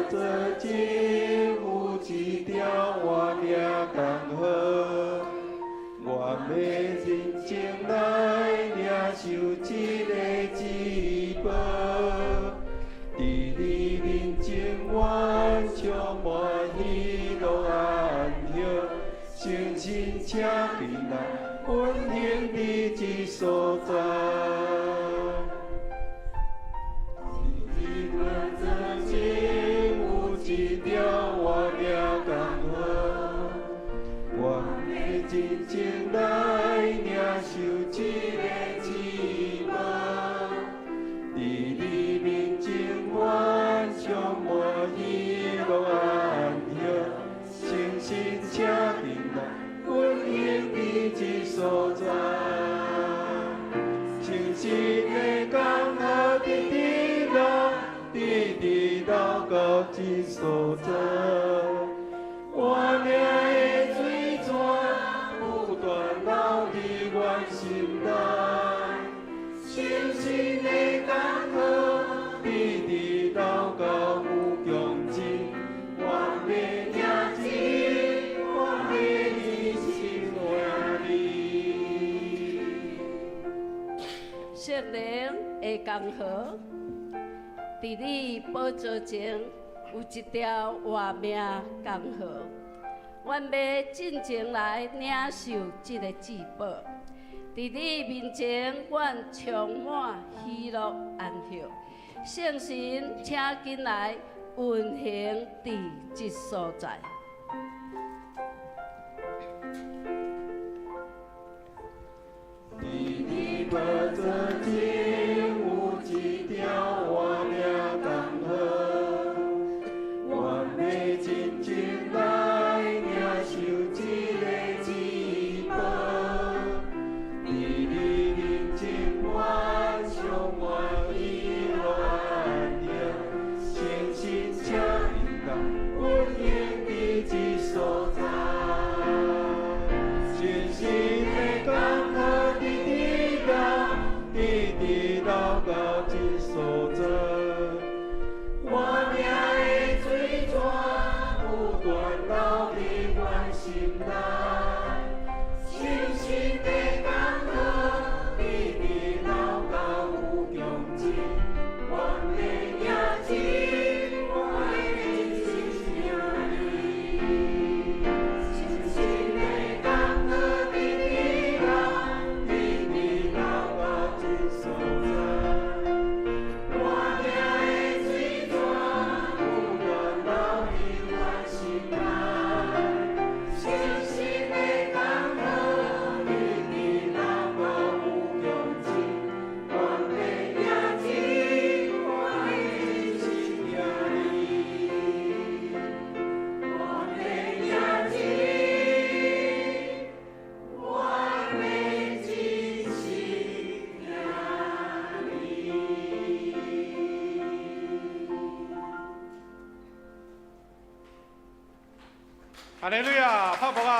座前有一條活命江河，願欲認真來領受這个至寶。佇你面前，阮充滿喜樂安息，聖神請緊來運行佇這所在。佇你寶座前有一條活命江河，願欲真正來領受這个至寶。佇你面前，阮充滿喜樂安息，聖神請緊來運行佇這所在。清新的江河直直流，直直流到這所在。活命的水泉不斷流佇阮心內，清新的江河直直流到無窮盡。願欲領真，願欲一心愛你。聖靈的江河，佇你寶座前有一條活命江河，願欲盡情來領受這个至寶。佇你面前，阮充滿喜樂安息。聖神，請緊來運行佇這所在。佇你寶座前有一條活命江河，願欲真正來領受這个至寶。佇你面前，阮充滿喜樂安息，聖神請緊來運行佇這所在。清新的江河直直流，直直流到這所在。活命的水泉不斷流佇阮心內，清新的江河直直流到無窮盡。願欲領真，願欲真心疼你。清新的江河直直流，直直流到這所在。活命的水泉不斷流佇阮心內，清新的江河直直流到無窮盡。願欲領真，願欲真心疼你。願欲領真，願欲真心疼你。哈利路亞，拍噗仔。